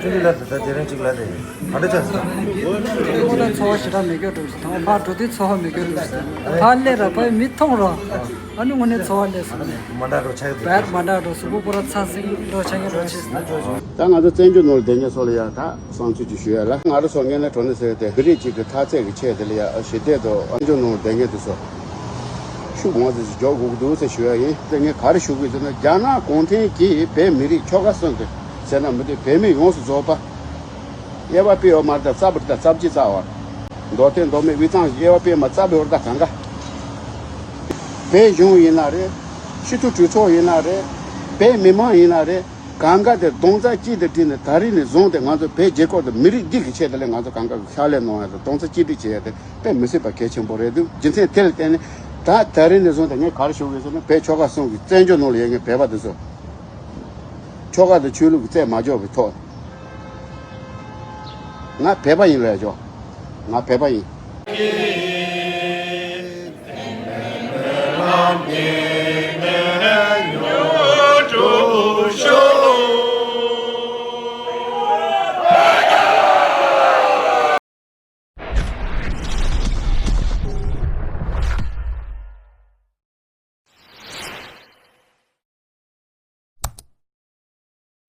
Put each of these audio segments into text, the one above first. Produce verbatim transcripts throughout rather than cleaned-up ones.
ལ་ད་ལྟ་དེ་རིང་གཅིག་ལ་དེ་ག་འདྲ་ཆགས་སོང་། དངོས་གནས་ཚོར་བ་ཞེ་དྲག་མེད་རྒྱུ་འགྲོ་སོང་། ད་ཕར་འགྲོ་དུས་ཚོར་བ་མེད་རྒྱུ་འགྲོ་སོང་། ཕར་སླེབས་ར་ཕར་མི་མཐོང་ར། ཨ་ནི་དངོས་གནས་ཚོར་བ་སླེབས་སོང་། མ་འདྲ་འགྲོ་ཆགས་དེ་བད་མ་འདྲ་འགྲོ་སོང་། སྤུ་གུ་ར་ཚ་ཟིང་འགྲོ་ཆགས་ངན་འགྲོ་ཆེ་སོང་། ད་ང་ཚོ་བཙན་བྱོལ་ནང་ལ་བསྡད་མཁན་ཚོ་ལ་ཡ་ད་བསམ་ཚུལ་ཅིག་ཞུ་ཡ་ལ། ང་རང་ཚོ་དངོས་གནས་དྲང་གནས་ཟེར་ཏེ་མི་རིགས་གཅིག་གི་འཐབ་རྩོད་ཀྱི་ཆེད་དེ་ལ་ཡ་ཞི་བདེ་དང་བཙན་བྱོལ་ནང་ལ་བསྡད་མཁན་དེ་ཚོ་ཤུགས་མང་ཙམ་ཞིག་རྒྱག་དགོས་ཀྱི་འདུག་ཟེར་ཞུ་ཡ་ཡིན། དེ་ངས་ག་རེ་ཞུ་དགོས་ཟེར་ན། རྒྱ་ནག་གུང་ཁྲན་གྱིས་བོད་མི་རིགས་ཆོལ་ཁ་གསུམ་དེ་ཟེར་ན་མི་འདུག་བོད་མི་ཡོངས་སུ་རྫོགས་པ། དབྱེ་བ་སྤེལ་ཡོད་མ་རེད། ད་རྩ་བར་ད་རྩ་བར་གཅིག་རྩ་བར། མདོ་སྟོད་མདོ་སྨད་དབུས་གཙང་དབྱེ་བ་སྤེལ་མ་རྩ་བའི་བར་ད་གང་ག་བོད་གཞུང་ཡིན་ན་རེད། སྤྱི་འཐུས་གྲོས་ཚོགས་ཡིན་ན་རེད། བོད་མི་མང་ཡིན་ན་རེད། གང་ག་དེ་རྡོག་རྩ་གཅིག་ཏུ་བསྒྲིལ་ནས་ད་རིང་ནས་བཟུང་སྟེ་ང་ཚོ་བོད་རྒྱལ་ཁབ་དང་མི་རིགས་འདི་གི་ཆེད་དུ་ལས་ང་ཚོ་གང་ག་གི་ཕྱག་ལས་གནང་ཡ་དང་རྡོག་རྩ་གཅིག་སྒྲིལ་བྱེད་ཡ་དེ་དཔེ་མི་སྲིད་པ་གལ་ཆེན་པོ་རེད་འདུག་རྒྱུ་མཚན་དེ་ལ་བརྟེན་ནས་ད་ད་རིང་ནས་བཟུང་སྟེ་ངས་ག་རེ་ཞུ་དགོས་ཟེར་ན། བོད་ཆོལ་ཁ་གསུམ་གྱི་བཙན་བྱོལ་ནང་ལ་ཡོད་མཁན་བོད་པ་དེ་ཚོ་ཆོལ་ཁ་དང་ཆོས་ལུགས་ཀྱི་རྩོད་མ་འཇོག་པའི་ཐོག་ང་བོད་པ་ཡིན་ལབ་ཆོག་ང་བོད་པ་ཡིན།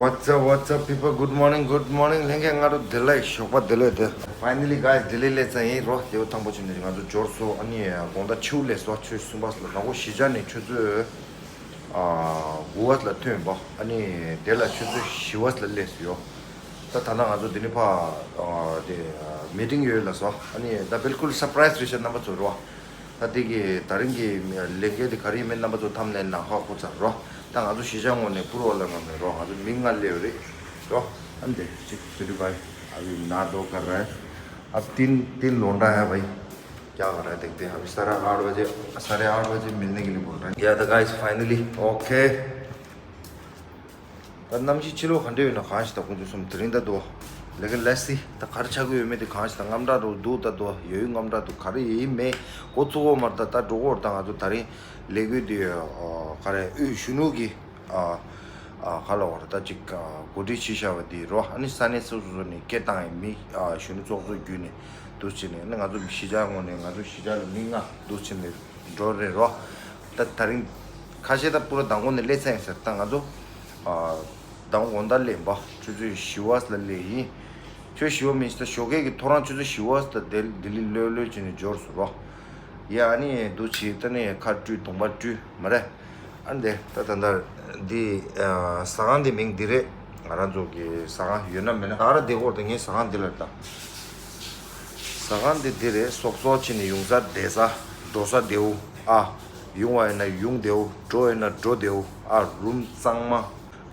What's up, what's up, people? Good morning, good morning. ལྷན་རྒྱས་སྔ་དྲོ་བདེ་ལེགས། ཞོགས་པ་བདེ་ལེགས་དེ། Finally, guys, ལྡི་ལི་སླེབས་ཚར་ཡིན་རོ། དེའུ་ཐང་པོ་ཆུ་ནས་ང་ཚོ་འབྱོར་སོང་། ཨ་ནི་དགོང་དག་ཕྱི་པོ་སླེབས་སོང་། ཆུ་ཚོད་གསུམ་པ་ལ། དང་པོ་གཞིས་ཆགས་ནས་ཆུ་ཚོད་ཨ་དགུ་པ་ལ་ཐོན་པ། ཨ་ནི་དེ་ལ་ཆུ་ཚོད་བཞི་པ་ལ་སླེབས་སོང་ཡོ། ད་ད་ལྟ་ང་ཚོ་འདི་ནས་ཕར་ཨ་དེ་meeting ཡོད་ལབ་སོང་། ཨ་ནི་ད་བིལ་ཀུལ་surprise རེད་ཤག་རྣམ་པ་ཚོ་རོ། ད་འདི་གི་ད་རིང་གི་ལས་འགན་དེ་ག་རེ་ཡིན་མིན་རྣམ་པ་ཚོ་ཐམ་ནས་ནང་ཧ་གོ་ཚར་རོ། ད་ང་ཚོ་གཞིས་ཆགས་ངོས་ནས་ཕུར་བ་ལ་ངོས་ནས་རོ། ང་ཚོ་མི་ལྔ་སླེབས་རེད་རོ། ཨ་འདི་གཅིག་དེ་རེད་བའི། अभी नहा धो कर रहे हैं। अब तीन तीन लौंडा है भाई। क्या कर रहा है देखते हैं। अभी साढ़े आठ बजे, साढ़े आठ बजे मिलने के लिए बोल रहा है। Yeah, the guys, finally, okay. ད་གནམ་གཤིས་ཕྱི་ལོགས་ག་འདྲ་ཡོད་ན། གང་ཞིག་ད་ཁོང་ཚོ་གསུམ་དེ་རིང་ད་འདུག་ལེ་གིན་let's see ད་ག་རེ་ཆགས་ཀྱི་ཡོད་མེད་དེ། གང་ཞིག་ད་དངངས་སྐྲག་འདུག་འདུག་ད་འདུག་ཡོད་ཡོད་དངངས་སྐྲག་འདུག་ག་རེ་ཡིན་མེད་འགོ་བཙུགས་འོ་མར་ད་ད་འགྲོ་གོ་ར། ད་ང་ཚོ་ད་རིང་ལས་འགུལ་འདི་ཨ་ག་རེ་དབུས་གཞོན་ནུ་གི་ཨ་ཨ་ག་ལ་བར་ད་ཅིག་ཨ་གོ་སྒྲིག་བྱས་བཞག་པ་འདི་རོ། ཨ་ནི་ས་གནས་སོ་སོ་ནས་སྐད་བཏང་ཡིན། མི་ཨ་གཞོན་ནུ་ཚོགས་གཙོ་བརྒྱུད་ནས་འདུག་བྱས་ནས། ཨ་ནི་ང་ཚོ་གཞིས་ཆགས་ངོས་ནས་ང་ཚོ་གཞིས་ཆགས་ལ་མི་ལྔ་འདུག་བྱས་ནས་འགྲོ་རེད་རོ། ད་ད་རིང་ཁ་ཤས་ད་པུ་ར་མདང་དགོང་ནས་སླེབས་ཚར་ཡིན་ཟེར། ད་ང་ཚོ་ཨ་མདང་དགོང་ད་སླེབས་པ་ཆུ་ཚོད་བཞི་པ་ལ་སླེབས་ཡིན། ཆུ་ཚོད་བཞི་པ་མིན་ད་ཞོགས་ཀས་ཀྱི་ཐོ་རངས་ཆུ་ཚོད་བཞི་པ་ད་ལྡི་ལི་ལྷོད་ལྷོད་བྱས་ནས་འབྱོར་སོང་རོ། ཡ་ཨ་ནི་འདུག་བྱས་ད་ནི་ཁ་བཀྲུས་གདོང་པ་བཀྲུས་མ་རེད། ཨ་འདི་ད་ད་ད་འདི་ཨ་ཟ་ཁང་འདི་མིང་འདི་རེད། ང་རང་ཚོ་གི་ཟ་ཁང་ཡོད་ན་མེད་ན་ད་ར་བསྡད་ཀྱི་ཡོད་རེད། ད་ངས་ཟ་ཁང་འདི་ལ་ལྟ། ཟ་ཁང་འདི་འདི་རེད། སོག་སོག་བྱས་ནས་ཡོང་ས་བསྡད་ས། འགྲོ་ས་བསྡད་འོ། ཨ་ཡོང་བ་ཡིན་ན་ཡོང་བསྡད་འོ། འགྲོ་ཡིན་ན་འགྲོ་བསྡད་འོ། ཨ་རུམ་གཙང་མ་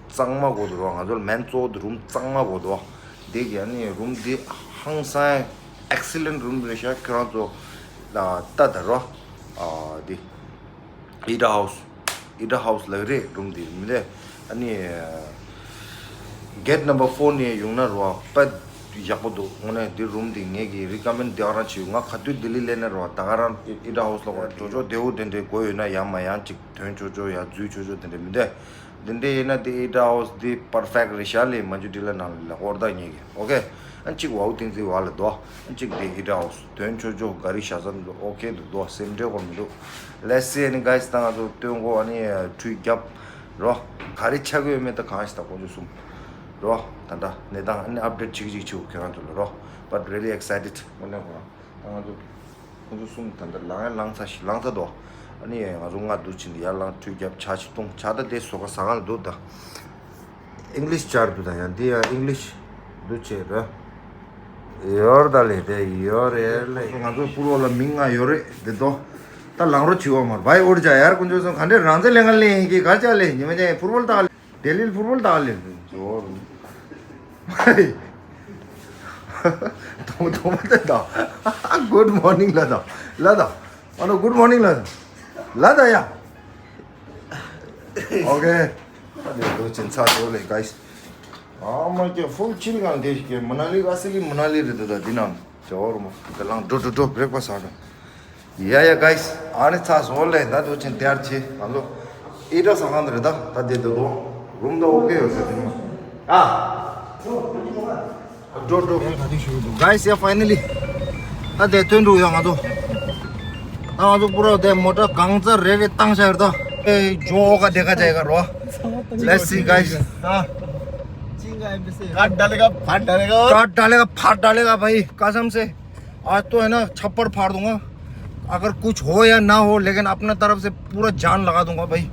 གཙང་མ་དགོས་འདུག་རོ། ང་ཚོ་ལ་མེན་གཙོ་བོ་འདི་རུམ་གཙང་མ་དགོས་འདུག་འདི་གི་ཨ་ནི་རུམ་འདི་ཧང་སང་excellent རུམ་རེད་ཤག་ཁྱོད་རང་ཚོ་ལ་ལྟ་ད་རོ། ཨ་འདི། Eat House། Eat House ལབ་རེད་རུམ་འདི་མི་ལས། ཨ་ནི་gate number four ནས་ཡོང་ན་རོ་དཔེ་ཡག་པོ་འདུག་དངོས་གནས་འདི་རུམ་འདི་ངས་ཀྱི་recommend འདི་ག་རང་བྱེད། ང་ག་དུས་ལྡི་ལི་སླེབས་ན་རོ་ད་ག་རང་Eat House ལ་ཅོ་ཅོ་བདེ་བོ་དེ་འདྲའི་དགོས་ཡོད་ན་ཡང་མ་ཡང་ཅིག་ཐོན་ཆོག་ཆོག་ཡ་འཛུལ་ཆོག་ཆོག་དེ་འདྲ་མི་འདུག་དེ་འདྲ་ཡིན་ན་དེ་Eat House དེ་perfect རེད་ཤག་ལས། མ་འཇུ་དྲི་ལ་ནང་ལ་ཧོར་ད་ཉེ་གི་okay། ཨ་གཅིག་ཝའུ་ཏིང་ཙི་བ་ལ་དོ། ཨ་གཅིག་དེ་Eat House དོན་ཆོ་ཆོ་ག་རི་ཤ་ཚ་འདུག okay འདུག་དོ། སེམས་ཁྲལ་དགོས་མི་འདུག let's see ཨ་ནི་guys ད་ང་ཚོ་སྟོན་གོ་ཨ་ནི་ཁྲུས་རྒྱབ་རོ། ག་རེ་ཆགས་ཀྱི་ཡོད་མེད་ད་གང་ཞིག་ད་ཁོང་ཚོ་གསུམ་རོ། ད་ད་གནས་སྟངས་ཨ་ནི་update གཅིག་གཅིག་བྱེད་ཁྱེད་རང་ཚོ་ལ་རོ། But really excited དངོས་གནས་ཁོ་རང་། ད་ང་ཚོ་ཁོང་ཚོ་གསུམ་ད་ལྟ་ལངས་ཡ་ལངས་ཚར་ཤག་ལངས་ཚར་འདུག་ཨ་ནི་ང་ཚོ་ལྔ་འདུག་ཕྱིན་ཏེ་ཡར་ལངས་ཁྲུས་རྒྱབ་ཇ་ཅིག་བཏུང་། ཇ་ད་དེ་བཟོ་ག་ཟ་ཁང་ལ་འདུག་ད་English ཇ་རེད་འདུག་ད་ཡང་འདི་ཡང་English འདུག་བྱས་ར་ཡོར་ད་ལེ་དེ་ཡོར་རེ་ལེ། ང་ཚོ་ཕུར་བ་ལ་མི་ལྔ་ཡོད་རེད་དེ་དོ། ད་ལངས་རོགས་བྱེད་འོ་མར་བའི་འོར་ཇ་ཡར་དཀོན་མཆོག་གསུམ་ག་འདྲས་རང་བཙན་ལེན་ག་ལེན་གི་ག་ཅག་ལེ་ཉི་མ་ཅན་ཕུར་བ་ལ་ད་ག་ལེ། ལྡི་ལིར་ཕུར་བུ་ལ་ད་ག་ལེར་འགྲོ་རུང་། དོ་དོ་མ་ད་ད། Good morning ལ་ད། ལ་ད། ཨ་ནོ་good morning ལ་ད། ལ་ད་ཡ། Okay ཨ་ནི་འགྲོ་ཅིན་ཚ་འགྲོ་ལེ་guys། ཨ་མ་ཀྱ་full chill གང་དེ་ཞིག་གི་མ་ན་ལི་ག་སི་ལི་མ་ན་ལི་རེད་ད་ད་འདི་ནང་། ཇོ་རུ་མ་ད་ལང་འགྲོ་འགྲོ་འགྲོ་breakfast ཨ་འགྲོ། ཡ་ཡ་guys ཨ་ནི་ཚ་སོ་ལེ་ད་འདུག་ཅིན་དེར་ཆེ་ང་ཚོ་ཨི་ཏྲ་ས་ཁང་དུ་རེད་ད་ད་དེ་འདུག་རུམ་ད་okay ཡོད་ཟེར་དེ་མ་ཨ། འགྲོ་འགྲོ། Guys, yeah, finally. ད་དེ་ཐོན་འགྲོ་ཡོད་ང་ཚོ། ད་ང་ཚོ་པུ་ར་དེ་མོ་ཊ་གང་ཚ་རེ་རེ་བཏང་བཞག་ཡོད་ད། ཨེ་ཇོ་ག་དེ་ག་ཇའེ་ག་རོ། Let's see, guys. Cut डालेगा, फाट डालेगा। कट डालेगा, फाट डालेगा भाई, कसम से। आज तो है ना, छप्पड़ फाड़ दूंगा। अगर कुछ हो या ना हो, लेकिन अपना तरफ से पूरा जान लगा दूंगा भाई,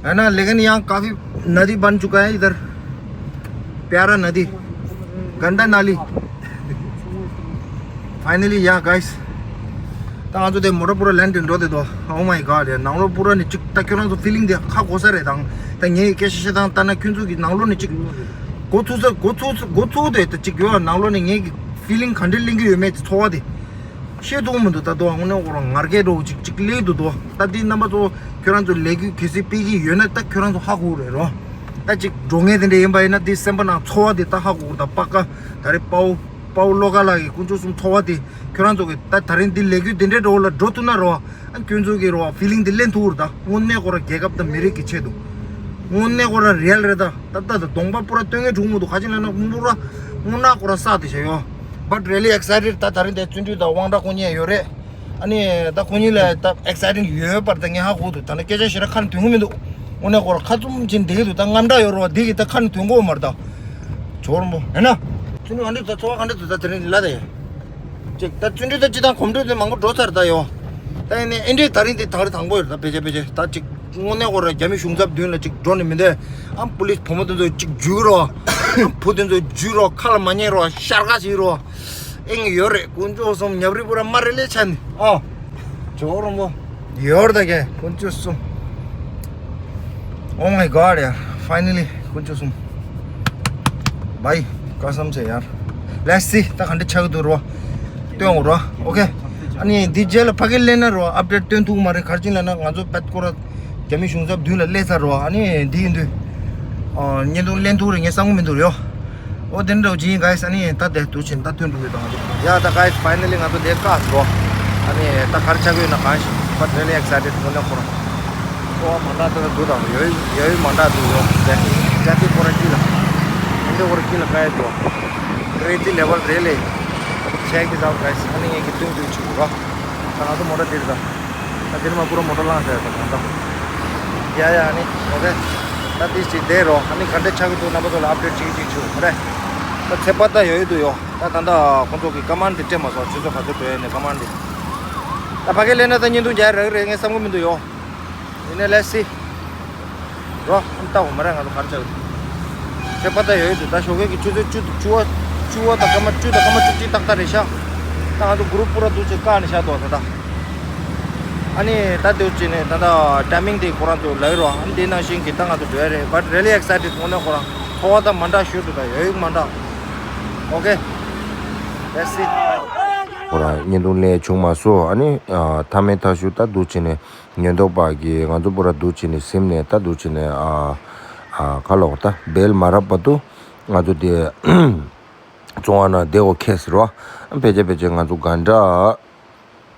है ना। लेकिन यहाँ काफी नदी बन चुका है इधर, प्यारा नदी, गंदा नाली। Finally, yeah, guys. ད་ང་ཚོ་དེ་མོ་ཊ་པུ་ར་ལན་དེ་འགྲོ་དེ་དོ། Oh my God, ཡ། ནང་ལོགས་པུ་ར་ནི་གཅིག་ད་ཁྱོད་རང་ཚོ་ཕི་ལིང་དེ་ཁ་གོ་ས་རེད་དང་། ད་ངས་སྐད་ཆ་བཤད་སྟངས་ལྟ་ན་ཁྱོད་ཚོ་གི་ནང་ལོགས་ནི་གཅིག་གོ་ཚུགས་ས་གོ་ཚུགས་གོ་ཚུགས་དེ་ད་གཅིག་ཡོད། ནང་ལོགས་ནི་ངས་གི་ཕི་ལིང་ག་འདྲ་ལེན་གི་ཡོད་མེད་ཚོར་བ་དེ། ཤེས་ཐུབ་མི་འདུག་ད་དུང་དངོས་གནས་ཁོ་རང་ངར་སྐད་འདྲ་བོ་ཅིག་ཅིག་སླེབས་འདུག་དོ། ད་འདི་རྣམ་པ་ཚོ་ཁྱོད་རང་ཚོ་ལས་འགུལ་གལ་སྲིད་སྤེལ་གྱི་ཡོད་ན་ད་ཁྱོད་རང་ཚོ་ཧ་གོ་རེད་རོ། ད་ཅིག་འགྲོ་ངེས་དེ་འདྲ་ཡིན་པ་ཡིན་ན་འདི་སེམས་པ་ནང་ཚོར་བ་དེ་ད་ཧ་གོ་རེད། ད་པ་ཀ་ད་རེ་པའོ་པའོ་བློ་དགའ་ལགས་ཀྱི་དཀོན་མཆོག་གསུམ་ཚོར་བ་དེ་ཁྱོད་རང་ཚོ་གི་ད་ད་རིང་འདི་ལས་འགུལ་དེ་འདྲའི་འདྲ་བོ་ལ་འགྲོ་ཐུབ་ན་རོ། ཨ་ཁྱོད་ཚོ་གི་རོ་ཕི་ལིང་དེ་ལེན་ཐུབ་རེད། ད་དངོས་གནས་ཁོ་རང་རྒྱལ་ཁབ་དང་མི་རིགས་ཀྱི་ཆེད་དུ། དངོས་གནས་ཁོ་རང་རེལ་རེད་ད། ད་ད་ད་གདོང་པ་པུ་ར་སྟོན་ངེས་འགྲུག་མི་འདུག་ཁ་ཅིག་ལ་ན་དངོས་པུ་ར་དངོས་གནས་ཁོ་རང་བསགས་དེ་བྱས་ཡོད། But really excited. ད་ད་རིང་དེ་བརྩོན་འགྲུས་དང་དབང་གྲགས་ཁོ་གཉིས་ཡོད་རེད། ཨ་ནི་ད་ཁོ་གཉིས་ལ་ད་ཨེག་སའི་ཊིང་ཡོད་པར་ད་ངས་ཧ་གོ་འདུག་ད་ནི་སྐད་ཆ་ཞེ་དྲག་ཁ་ནས་ཐོན་གི་མི་འདུག་དངོས་གནས་ཁོ་རང་ཁ་བཙུམ་བྱས་བསྡད་ཀྱི་འདུག་ད་རྔམ་དྲག་ཡོད་རེད་བ། འདི་གི་ད་ཁ་ནས་ཐོན་གོ་མ་རེད་ད། ཇོ་རོང་པོ་ཡིན་ན། བརྩོན་འགྲུས་ག་འདྲ་འདུག་ད་ཚོར་བ་ག་འདྲ་འདུག་ད་དེ་རིང་ལ་དེ། ཅིག་ད་བརྩོན་འགྲུས་ད་སྤྱི་དང་གོམ་བགྲོད་དེ་མང་པོ་འགྲོ་ཚར་ད་ཡོད། ད་ཡིན་ནའི་ཨེ་འདྲའི་ད་རིང་དེ་དང་རེ་དང་པོ་ཡོད་རེད་ད། ཕལ་ཆེར་ཕལ་ཆེར་ད་ཅིག་དངོས་གནས་ཁོ་རང་རྒྱ་མི་གཞུང་ཚབ་མདུན་ལ་ཅིག་འགྲོ་ནས་མི་འདོད། ཨམ་པུ་ལིས་བུ་མོ་དེ་ཚོ་ཅིག་འཇུས་རོགས། ཨམ་བུ་དེ་ཚོ་འཇུས་རོགས། ཁ་ལ་མ་ཉན་རོགས། ཤར་ཁ་བྱེད་རོགས། ཨེ་ཡོད་རེད། དཀོན་མཆོག་གསུམ། ཉབ་རི་པུ་ར་དམར་རི་ལས་ཆ་ནི་ཨོ། ཇོ་རོང་པོ་ཡོད་རེད་ད་གས། དཀོན་མཆོག་གསུམ། Oh my God, yeah, finally. དཀོན་མཆོག་གསུམ། བའི་ཀ་སམ་ཆེ་ཡར། Let's see. ད་ག་འདྲ་ཆགས་ཀྱི་འདུག་རོ། སྟོན་འོ་རོ། ཨོ་ཁེ། ཨ་ནི་འདི་རྗེས་ལ་ཕ་གི་ལེན་ན་རོ་ཨབ་ཌེཊ་སྟོན་ཐུབ་མ་རེད། ག་རེ་བྱས་ལབ་ན་ང་ཚོ་བེད་ཀོ་ར་རྒྱ་མི་གཞུང་ཚབ་མདུན་ལ་སླེབས་ཚར་རོ། ཨ་ནི་འདི་ཡིན་དུས། ཨ་བརྙན་ཐུང་ལེན་ཐུབ་རེད་ངས་བསམ་གི་མི་འདུག་རེད། ཨོ་དེ་འདྲ་བྱིན་གའི་ས་ནི་ད་དེ་དུ་ཕྱིན་ད་ཐོན་འགྲོ་གི་དང་། ཡ་ད་གའི་ཕའི་ནལ་ལི་ང་ཚོ་དེ་བཀག་སོ། ཨ་ནི་ད་ག་རེ་ཆགས་ཀྱི་ཡོད་ན་གང་ཞིག་but really excited དངོས་གནས་ཁོ་རང་། ཨོ་མ་འདྲ་དེ་འདུག་དང་ཡོད་ཡོད་མ་འདྲ་འདུག་ཡོད་དེ་ཅ་ཏི་ཁོ་ར་ཅི་ལ་ཨིན་དེ་ཁོ་ར་ཅི་ལ་གའི་འདུག crazy level really check this out guys. ཨ་ནི་ངས་ཀྱི་ཐུང་ཐུང་ཆུ་བ་ད་ང་ཚོ་མོ་ཊ་དེ་རེད་ད། ད་དེ་ནས་མ་ཁོ་ར་མོ་ཊ་ལངས་ཟེར་ད་གང་ད། ཡ་ཡ་ཨ་ནི་ཨོ་ཁེ། ད་དེ་ཅིག་བསྡད་རོགས། ཨ་ནི་ག་འདྲ་ཆགས་ཀྱི་འདུག་རྣམ་པ་ཚོ་ལ་ཨབ་ཌེཊ་ཅིག་ཅིག་ཞུ་མ་རེད། ད་ཚེ་པ་ད་ཡོད་ཡོད་དུ་ཡོད། ད་ད་ད་ཁོང་ཚོ་གི་ཀ་མན་དེ་སྤྲད་མ་སོང་། ཆུ་ཚོད་ག་ཚོད་འགྲོ་ཡོད་ནས་ཀ་མན་དེ། ད་ཕ་གི་ལེན་ན་ད་བརྙན་ཐུང་རྒྱག་རག་རེད་ངས་བསམ་གི་མི་འདུག་ཡོ། ཡིན་ནའི་let's see རོ། ཨ་ནི་ལྟ་འོ་མ་རེད་ང་ཚོ་ག་རེ་ཆགས་ཀྱི་འདུག་ཚེ་པ་ད་ཡོད་ཡོད་དུ་ད་ཞོགས་ཀས་ཀྱི་ཆུ་ཚོད་བཅུ་བཅུ་བ་བཅུ་བ་ད་སྐར་མ་བཅུ་ད་སྐར་མ་བཅུ་གཅིག་ཏག་ཏག་རེད་ཤག་ད་ང་ཚོ་གུ་རུབ་པུ་ར་འདུག་ཅིག་བཀག་ནས་བཞག་འདུག་ད་ད། ཨ་ནི་ད་དེ་བྱས་ནས་ད་ལྟ་ཊའི་མིང་དེ་ཁོ་རང་ཚོ་ལབ་རོགས། ཨ་ནི་དེ་ནང་བཞིན་གྱི་ད་ང་ཚོ་འགྲོ་ཡ་རེད། but really excited དངོས་གནས་ཁོ་རང་ཚོར་བ་ད་མ་འདྲ་ཞུ་འདུག་ད་ཡོད་ཡོད་མ་འདྲ། ཨོ་ཁེ། Let's see. ཁོ་རང་བརྙན་ཐུང་ལེན་བྱུང་མ་སོང་། ཨ་ནི་ཨ་མཐའ་མའི་མཐའ་གཞུག་ད་འདུག་བྱས་ནས་ཉེན་རྟོག་པ་གིས་ང་ཚོ་པུ་ར་འདུག་བྱས་ནས་ཟིན་ནས་ད་འདུག་བྱས་ནས་ཨ་ཨ་ཁ་ལོག་ད་བེལ་མ་རག་བར་དུ་ང་ཚོ་དེ་བཙོན་ཁང་ནང་བསྡད་དགོས་ཁེལ་ཟེར་བ། ཕལ་ཆེར་ཕལ་ཆེར་ང་ཚོ་ག་འདྲ།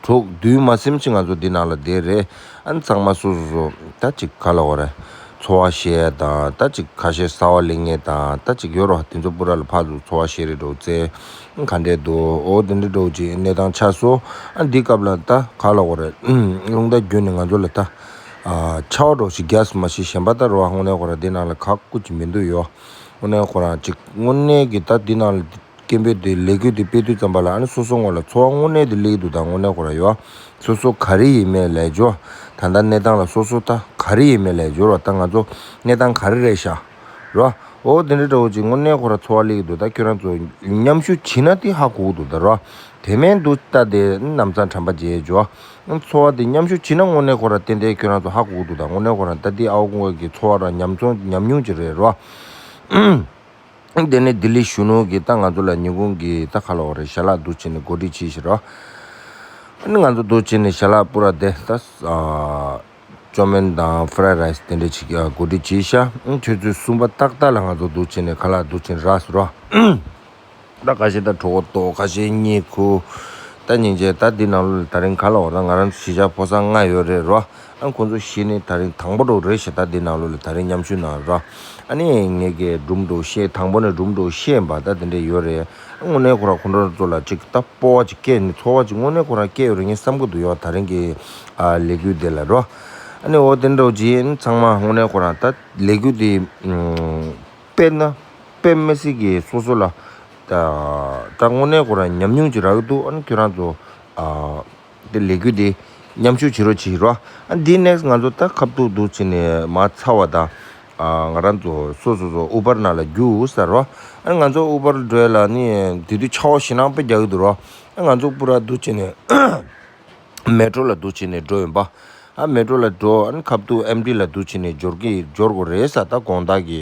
གྲོགས་བདུན་མ་ཟིན་ཅིག་ང་ཚོ་འདི་ནང་ལ་བསྡད་རེད། ཨ་ནི་ཚང་མ་སོ་སོ་སོ་ད་ཅིག་ག་ལ་འོ་རེད། འཚོ་བ་བཤད་ཡ་དང་ད་ཅིག་ཁ་ཤས་གསར་བ་ལེན་མཁན་དང་ད་ཅིག་ཡོད་རོ། དེ་ཚོ་པུ་ར་ལ་ཕར་ཚུར་འཚོ་བ་བཤད་རེས་འགྲོ་ཚེ་ག་འདྲས་འདུག་འོ་དེ་འདྲས་འགྲོ་ཅིག་གནས་སྟངས་ཆགས་སོང་། ཨ་འདི་སྐབས་ལ་ད་ག་ལ་འོ་རེད། རླུང་རྟ་བརྒྱུད་ནས་ང་ཚོ་ལ་ད་ཨ་ཆར་པ་འདྲ་ཞིག་རྒྱག་སོང་མ་གཞི་གཞན་པ་ད་རོ། དངོས་གནས་ཁོ་ར་འདི་ནང་ལ་ག་ཀུ་ཅིག་མི་འདུག་ཡོ། དངོས་གནས་ཁོ་རང་ཅིག་དངོས་གནས་ཀྱི་ད་འདི་ནང་ལ། སྐད་འབོད་དེ་ལས་འགུལ་དེ་སྤེལ་དུས་ཙམ་པ་ལ་ཨ་ནི་སོ་སོ་ངོ་ལ་ཚོར་བ་དངོས་གནས་དེ་སླེབས་འདུག་ད་དངོས་གནས་ཁོ་ར་ཡོད། སོ་སོ་ག་རེ་ཡིན་མེད་ལས་འཇོ། ད་ལྟ་གནས་སྟངས་ལ་སོ་སོ་ད་ག་རེ་ཡིན་མེད་ལས་འཇོ་རོ། ད་ང་ཚོ་གནས་སྟངས་ག་རེ་རེད་ཤག་རོ། འོ་དེ་འདྲ་འདྲ་བོ་ཅིག་དངོས་གནས་ཁོ་ར་ཚོར་བ་སླེབས་འདུག་ད་ཁྱོད་རང་ཚོ་མཉམ་ཞུགས་བྱེད་ན་དེ་ཧ་གོ་གི་འདུག་ད་རོ། དེ་མིན་འདུག་ད་དེ་ནམ་ཚང་དྲན་པ་བརྗེད་འཇོ། ཚོར་བ་དེ་མཉམ་ཞུགས་བྱེད་ན་དངོས་གནས་ཁོ་ར་ཏན་ཏན་ཁྱོད་རང་ཚོ་ཧ་གོ་གི་འདུག་ད་དངོས་གནས་ཁོ་ར་ད་དེ་ཨའོ་ཀུང་གི་ཚོར་བ་ར་ཉམས་མྱོང་ཉམས་མྱོང་ཅིག་རེད་རོ། དེ་ནས་ལྡི་ལི་གཞོན་ནུ་གིས་ད་ང་ཚོ་ལ་ཉིན་གུང་གི་ད་ག་ལ་འོ་རེད། ཞལ་ལག་འདུག་བྱས་ནས་གོ་སྒྲིག་བྱས་ཤག་རོ། ཨ་ནི་ང་ཚོ་འདུག་བྱས་ནས་ཞལ་ལག་པུ་ར་དེ་ད་ཨ་ཅོ་མོན་དང་ཕ་རའི་རའི་སི་དེ་འདྲ་ཅིག་ཨ་གོ་སྒྲིག་བྱས་ཤག་ཨ་ཆུ་ཚོད་གསུམ་པ་ཏག་ཏག་ལ་ང་ཚོ་འདུག་བྱས་ནས་ཁ་ལག་འདུག་བྱས་ནས་རག་སོང་རོ། ད་ཁ་ཤས་ད་གྲོད་ཁོག་ལྟོགས། ཁ་ཤས་གཉིད་ཁུག་ད་སྙིང་རྗེ། ད་འདི་ནང་ལོགས་ལ་ད་རིང་ག་ལ་འོ་ད་ང་རང་ཚོ་གཞིས་ཆགས་ཕོ་གསར་ལྔ་ཡོད་རེད་རོ། ཨ་ཁོང་ཚོ་བཞི་ནི་ད་རིང་དང་པོ་འགྲོ་རེད་ཤག་ད་འདི་ནང་ལོགས་ལ་ད་རིང་མཉམ་ཞུགས་གནང་རོ། ཨ་ནི་ངེད་ཀྱི་སྒྲུང་འགྲོ་བཤད་དང་པོ་ནས་སྒྲུང་འགྲོ་བཤད་པ་ད་དེ་འདྲས་ཡོད་རེད། དངོས་གནས་ཁོ་རང་ཁོང་ཁྲོ་ཚོ་ལ་ཅིག་ད་སྤོབས་པ་ཅིག་སྐྱེས་ནས་ཚོར་བ་ཅིག་དངོས་གནས་ཁོ་རང་སྐྱེས་ཡོད་རེད་ངས་བསམ་གི་འདུག་ཡོད་ད་རིང་གི་ཨ་ལས་འགུལ་འདི་ལ་རོ། ཨ་ནི་འོ་དེ་འདྲ་བོ་ཅིག་ཚང་མ་དངོས་གནས་ཁོ་རང་ད་ལས་འགུལ་འདི་དཔེར་ན་དཔེ་མི་སྲིད་ཀྱི་སོ་སོ་ལ་ད་ད་དངོས་གནས་ཁོ་རང་ཉམས་མྱོང་ཅིག་རག་གི་འདུག་ཨ་ནི་ཁྱོད་རང་ཚོ་ཨ། དེ་ལས་འགུལ་དེ་མཉམ་ཞུགས་བྱེད་རོགས་བྱེད་རོགས། ཨ་འདི་ནེག་སི་ང་ཚོ་ད་ཁ་ཐུག་འདུག་བྱས་ནས་མ་ཚར་བ་དང་། ཨ་ང་རང་ཚོ་སོ་སོ་སོ་ཨུ་བར་ནང་ལ་རྒྱུགས་ཟེར་རོ། ཨ་ང་ཚོ་ཨུ་བར་འགྲོ་ཡ་ལ་ནི་དེ་དུས་ཆར་པ་ཞེད་སྣང་དཔེ་རྒྱག་གི་འདུག་རོ། ཨ་ང་ཚོ་པུ་ར་འདུག་བྱས་ནས་མེ་ཊྲོ་ལ་འདུག་བྱས་ནས་འགྲོ་ཡིན་པ། ཨ་མེ་ཊྲོ་ལ་འགྲོ་ཨ་ནི་ཁ་ཐུག་ཨེམ་ཊི་ལ་འདུག་བྱས་ནས་འབྱོར་གི་འབྱོར་དགོས་རེད་ཟེར་ད་དགོང་དག་གི་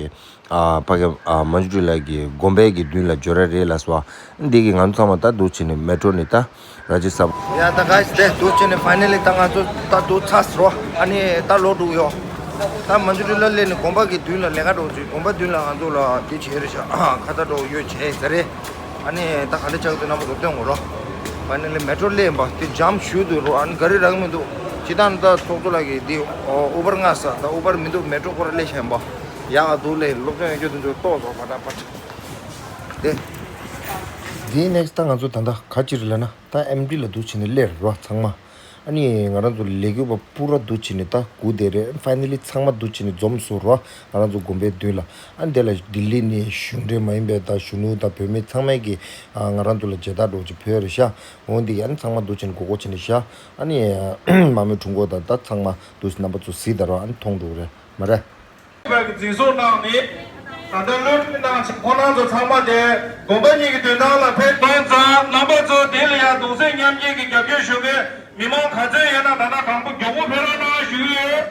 ཨ་ཕ་གི་ཨ་མན་ཇུ་རི་ལ་གི་དགོན་པའི་གི་མདུན་ལ་འབྱོར་ཡ་རེད་ལ་སོ། འདི་གི་ང་ཚོ་ཚང་མ་ད་འདུག་བྱས་ནས་མེ་ཊྲོ་ནས་ད་ར་ཇི་ས། ཡ་ད་ག་ཡིས་དེ་འདུག་བྱས་ནས་ཕའི་ནལ་ལི་ད་ང་ཚོ་ད་འདུག་ཚར་སོང་། ཨ་ནི་ད་ལོག་འགྲོ་གི་ཡོད། ད་མན་ཇུ་རི་ལ་སླེབས་ནས་དགོན་པ་གི་མདུན་ལ་ལས་ཀ་འགྲོ་ཅིག་དགོན་པ་མདུན་ལ་ང་ཚོ་ལ་དེ་བྱས་རེད་ཤག་ཁ་ཚ་འགྲོ་ཡོད་བྱས་ཟེར་རེད། ཨ་ནི་ད་ག་འདྲ་ཆགས་འདུག་རྣམ་པ་ཚོ་སྟོན་དགོས་རོགས། ཕའི་ནལ་ལི་མེ་ཊྲོ་སླེབས་ཡིན་པ་དེ་འཇམ་ཞུ་འདུག་རོ། ཨ་ནི་ག་རེ་རག་མི་འདུག་ཅི་ད་ནི་ད་ཚོགས་གཙོ་ལགས་ཀྱིས་འདི་ཨུ་བར་མངགས་ས་ད་ཨུ་བར་མི་འདུག་མེ་ཊྲོ་ཁོ་རང་སླེབས་ཤག་ཡིན་པ། ཡག་འདུག་ལས་སློབ་སྦྱོང་ཡོད་རྒྱུ་དེ་ཚོ་ཏོག་ཙམ་ཕར་ད་ཕར། དེ། དེའི་ནེག་སི་ད་ང་ཚོ་ད་ལྟ་ག་ཅི་རེད་ལབ་ན་ད་ཨེམ་ཊི་ལ་འདུག་བྱས་ནས་སླེབས་རོ་ཚང་མ། ཨ་ནི་ང་རང་ཚོ་ལས་འགུལ་བ་པུ་ར་འདུག་བྱས་ནས་ད་སྒུག་བསྡད་རེད། ཕའི་ནལ་ལི་ཚང་མ་འདུག་བྱས་ནས་འཛོམས་སོང་རོ། ང་རང་ཚོ་དགོན་པའི་མདུན་ལ། ཨ་ནི་དེ་ལ་ལྡི་ལི་ནས་གཞུང་འབྲེལ་མ་ཡིན་པའི་ད་གཞོན་ནུ་དང་བུད་མེད་ཚང་མས་ཀྱི་ཨ་ང་རང་ཚོ་ལ་མཇལ་དར་འདྲ་བོ་ཅིག་ཕུལ་ཡ་རེད་ཤག་འོ་འདི་ཡང་ཚང་མ་འདུག་བྱས་ནས་མགོ་སྐོར་བྱས་ནས་ཤག་ཨ་ནི་མ་མོའི་འཁྲུངས་སྐར་དང་ད་ཚང་མ་འདུག་སེ་རྣམ་པ་ཚོ་གཟིགས་དང་རོ། ཨ་ནི་མཐོང་འགྲོ་གི་རེད་མ་རེད། བར་གྱི་འཛིན་བཟུང་གནང་ནས། ད་ལྟ་གློད་གྲོལ་གནང་ཕྱིན་ཁོང་རྣམ་ཚོ་ཚང་མ་དེ་དགོན་པ་གཉིས་ཀྱི་མདུན་ཐང་ལ་ཕེབས་གཏོང་ཙང་རྣམ་པ་ཚོ་དེ་ལ་ཡང་གདུང་སེམས་མཉམ་སྐྱེད་ཀྱི་རྒྱབ་སྐྱོར་ཞུ་མཁན་མི་མང་ག་ཚོད་ཡོད་ན་ད་ལྟ་དང་པོ་མགྱོགས་པོ་ཕེབས་རོགས་གནང་ཞུ་གི་ཡོད།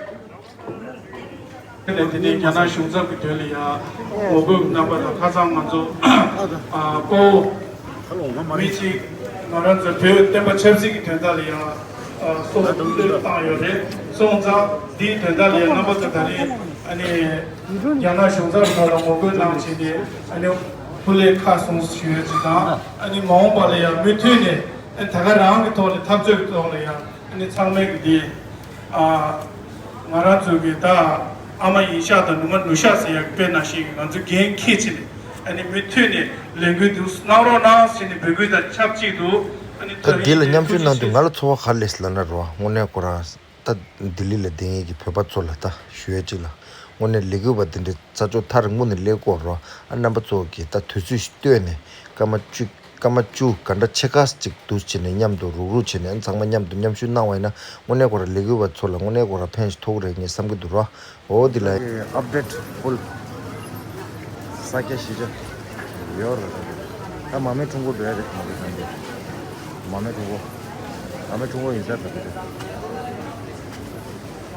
དེ་ནས་དེ་ནས་རྒྱ་ནག་གཞུང་ཚབ་ཀྱི་དོན་ལ་ཡང་ངོ་རྒོལ་རྣམ་པ་དང་ཁ་སང་ང་ཚོ་ཨ་སྤོ་བོ་མི་གཅིག་ང་རང་ཚོ་བོད་བསྟན་པ་ཆབ་སྲིད་ཀྱི་དོན་དག་ལ་ཡང་ཨ་སྲོག་བློས་བཏང་ཡོད་རེད། སོང་ཙང་འདིའི་དོན་དག་ལ་ཡང་རྣམ་པ་ཚོ་ད་རེས་ཨ་ནི་རྒྱ་ནག་གཞུང་ཚབ་ཁག་ལ་ངོ་རྒོལ་གནང་བྱས་ནས་ཨ་ནི་སྐུ་ལས་ཁག་སོང་ཞུ་ཡོད་ཅིག་དང་ཨ་ནི་མ་འོངས་པ་ལ་ཡང་མུ་མཐུད་ནས་ཨ་ནི་ད་ག་རང་གི་ཐོག་ནས་འཐབ་རྩོད་ཀྱི་ཐོག་ལ་ཡང་ཨ་ནི་ཚང་མས་ཀྱི་འདི། ཨ། ང་རང་ཚོ་གི་ད་ཨ་མ་ཡིན་ཤག་དང་ནུ་མ་ནུ་ཤག་ཟེར་ཡག་དཔེ་ནང་བཞིན་གྱི་ང་ཚོ་འགན་འཁྱེར་བྱས་ནས་ཨ་ནི་མུ་མཐུད་ནས་ལས་འགུལ་འདུག་གནང་རོགས་གནང་ཟེར་ནས་འབོད་སྐུལ་དང་ཆབས་ཅིག་ཏུ་ཨ་ནི་ད་འདི་ལ་མཉམ་ཞུགས་གནང་དུས་ང་ལ་ཚོར་བ་ག་རེ་སླེབས་ལབ་ན་རོ། དངོས་གནས་ཁོ་རང་ད་ལྡི་ལི་ལ་བསྡད་མཁན་གྱི་བོད་པ་ཚོ་ལ་ད་ཞུ་ཡ་གཅིག་ལ་དངོས་གནས་ལས་འགུལ་བ་འདི་འདྲའི་རྩ་ཕྱོགས་ཐག་རིང་པོ་ནས་སླེབས་ཀྱི་ཡོད་རོ། ཨ་རྣམ་པ་ཚོ་གིས་ད་དུས་ཚོད་ཞིག་བཏོན་ནས་སྐར་མ་བཅུ། སྐར་མ་བཅུ་ག་འདྲ་ཕྱེད་ཀ་ཅིག་འདུག་བྱས་ནས་མཉམ་དུ་རུག་རུག་བྱས་ནས་ཚང་མ་མཉམ་དུ་མཉམ་ཞུགས་གནང་བ་ཡིན་ན་དངོས་གནས་ཁོ་རང་ལས་འགུལ་བ་ཚོ་ལ་དངོས་གནས་ཁོ་རང་ཕན་ཞིག་ཐོགས་རེད་ངས་བསམ་གྱི་འདུག་ར། འོ་འདི་ལ། ཨབ་ཌེཊ་ཕུལ། ས་སྐྱ་གཞིས་ཆགས་ཡོད་རེད། ད་མ་མའི་ཁྲུང་ཁོ་འགྲོ་ཡ་རེད་མ་གི་ཐང་གི། མ་མའི་ཁྲུང་ཁོ། མ་མའི་ཁྲུང་ཁོ་ཡིན་ས་རེད་ད་དེ་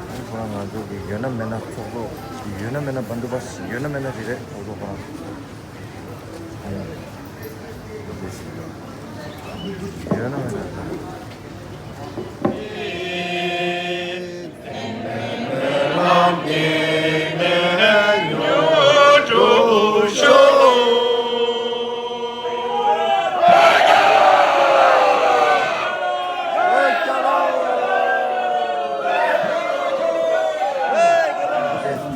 རེད། ཁོ་རང་ང་ཚོ་གི་ཡོད་ན་མེད་ན་ཚོགས་གཙོ། ཡོད་ན་མེད་ན་བན་དུ་བ་ཡོད་ན་མེད་ན་རེད་རེད་ཚོགས་གཙོ་ཁོ་རང་།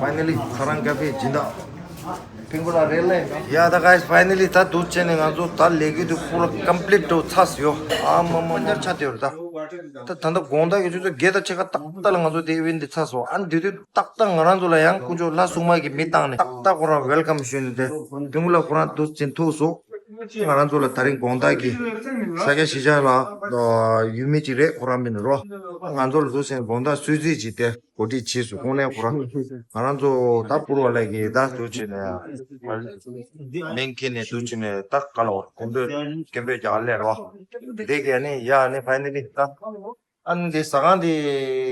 Finally, Sarang Cafe སྦྱིན་བདག་ཕིང་པོ་ལ་རེད་ལེ། ཡ་ད་guys, finally ད་འདུག་བྱས་ནས་ང་ཚོ་ད་ལས་འགུལ་དེ་པུ་ར་complete འགྲོ་ཚར་ཡོད། ཨ་མ་མ་ཉར་ཆ་དེ་ཡོད་ད། ད་ད་ལྟ་དགོང་དག་གི་ཆུ་ཚོད་བརྒྱད་དང་ཕྱེད་ཀ་ཏག་ཏག་ལ་ང་ཚོ་དེ་event འདི་ཚར་སོང་། ཨ་ནི་དེ་དུས་ཏག་ཏག་ང་རང་ཚོ་ལ་ཡང་དཀོན་མཆོག་ལྷ་སྲུང་མ་གིས་མི་བཏང་ནས་ཏག་ཏག་ཁོ་རང་welcome ཞུས་ནས་དེ་དེ་མུ་ལ་ཁོ་རང་འདུག་བྱས་ཐུག་སོང་། ང་རང་ཚོ་ལ་ད་རིང་དགོང་དག་གི་ས་སྐྱ་གཞིས་ཆགས་ལ་ཡུལ་མི་ཅིག་རེད། ཁོ་རང་མིན་རོ། ང་ཚོ་ལ་འདུག་བྱས་དགོང་དག་གསོལ་ཚིགས་ཅིག་དེ། གོ་སྒྲིག་བྱས་སོང་། དངོས་གནས་ཁོ་རང་ང་རང་ཚོ་ད་པུར་བ་ལས་ཀྱི་ད་འདུག་བྱས་ནས་མིང་ཁྱེར་ནས་འདུག་བྱས་ནས་ད་ག་ལ་བར་སྐད་འབོད་སྐད་འབོད་རྒྱག་ལེ་རོ། འདི་གས་ནི་ཡ་ནི་finally ད་ཨ་ནི་འདི་ཟ་ཁང་འདི་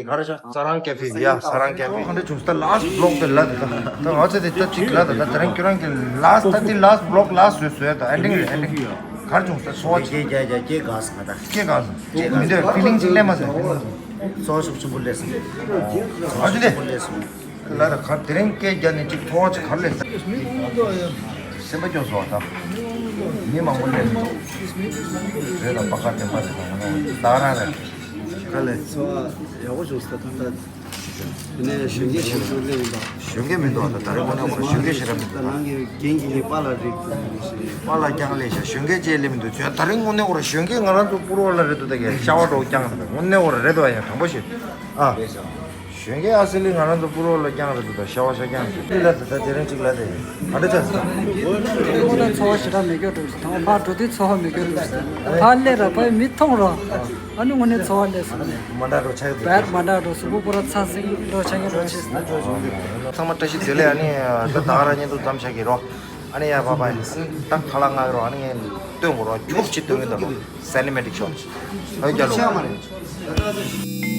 ག་རེ་ཤག Sarang Cafe ཡ། Sarang Cafe ག་འདྲ་བྱུང་ད་last vlog དེ་ལ་ད་ད་ང་ཚོ་དེ་ད་ཅིག་ལ་ད་ད་དེ་རིང་ཁྱོད་རང་གི་last ད་དེ་last vlog last བཟོས་བཟོས་ད་ending རེད། ending ག་རེ་བྱུང་ད་ཚོར་བ་ཅིག་སྐད་རྒྱག་རྒྱག་སྐད་འགག་སོང་ད། སྐད་འགག་སོང་། མི་འདོད་feeling ཅིག་སླེབས་མ་སོང་། ཚོར་ཤུགས་ཆེན་པོ་སླེབས་སོང་། ཨ་ཅོ་དེ། ལ་ད་ག་དེ་རིང་སྐད་རྒྱག་ནས་ཅིག་ཐོག་ཅིག་ག་རེ་སླེབས་སོང་། སེམས་པ་སྐྱོ་སོང་ད། མི་མང་པོ་སླེབས་འདུག་རེད་ལ་པ་ཀ་དེ་མ་རེད་དང་ང་ད་རང་རེད། ག་ལེ། འཚོ་བ་ཡག་པོ་བྱུང་སོང་ད་ལྟ། དེ་ནས་གཞོན་སྐྱེས་ཞིག་ཚུར་སླེབས་ཡིན་པ། གཞོན་སྐྱེས་མི་འདུག་ད་ད་རེས་དངོས་གནས་ཁོ་རང་གཞོན་སྐྱེས་ཞིག་ར་མི་འདུག་ད་ད་ནང་གི་རྒན་གྱི་པཱ་ལགས་རེད་འདུག་ཞེས། པཱ་ལགས་རྐྱང་སླེབས་ཤག་གཞོན་སྐྱེས་ཅིག་སླེབས་མི་འདུག་ད་ད་རེས་དངོས་གནས་ཁོ་རང་གཞོན་སྐྱེས་ང་རང་ཚོ་པུ་རོ་ལ་རེད་འདུག་ད་གས་ཤ་བ་འགྲོ་རྐྱང་རེད་ད་དངོས་གནས་ཁོ་རང་རེད་འདུག་ཡ་དྲང་པོ་ཞིག་ཨ། གཞོན་སྐྱེས་ཨ་སི་ལི་ང་རང་ཚོ་པུ་རོ་ལ་རྐྱང་རེད་འདུག་ད་ཤ་བ་ཤ་རྐྱང་རེད་འདུག་ལ་ད་ད་དེ་རིང་གཅིག་ལ་དེ་ག་འདྲ་ཆགས་སོང་། དངོས་གནས་འཚོ་བ་ཞེ་དྲག་མེད་སྐྱོ་འགྲོ་ཞིག་དང་ཕར་འགྲོ་དུས་འཚོ་བ་མེད་སྐྱོ་འགྲོ་ཞིག་དང་ཕར་སླེབས་ར་ཕར་མི་མཐོང་རོགས། ཨ་ནི་དངོས་གནས་འཚོ་བ་ལས་སོང་ནས། མ་འདྲ་འགྲོ་ཆགས་འདུག་བར་མ་འདྲ་འགྲོ་གཟུགས་པོ་པུ་ར་ཚ་སིང་འགྲོ་ཆགས་ཀྱི་འགྲོ་ཆེ་སོང་། ཚང་མ་བཀྲ་ཤིས་བདེ་ལེགས། ཨ་ནི་ད་ད་ག་རང་བརྙན་ཐུང་མཚམས་བཞག་གི་རོ། ཨ་ནི་ཡ་བ་བ་ད་ཁ་ལག་མངགས་རོ། ཨ་ནི་ངས་སྟོན་དགོས་རོ། ཁྱུག་ཅིག་སྟོན་གི་འདུག་རོ། སེ་ནི་མེ་ཊིག་ཤོ་ཨ་རྒྱ་ལོ།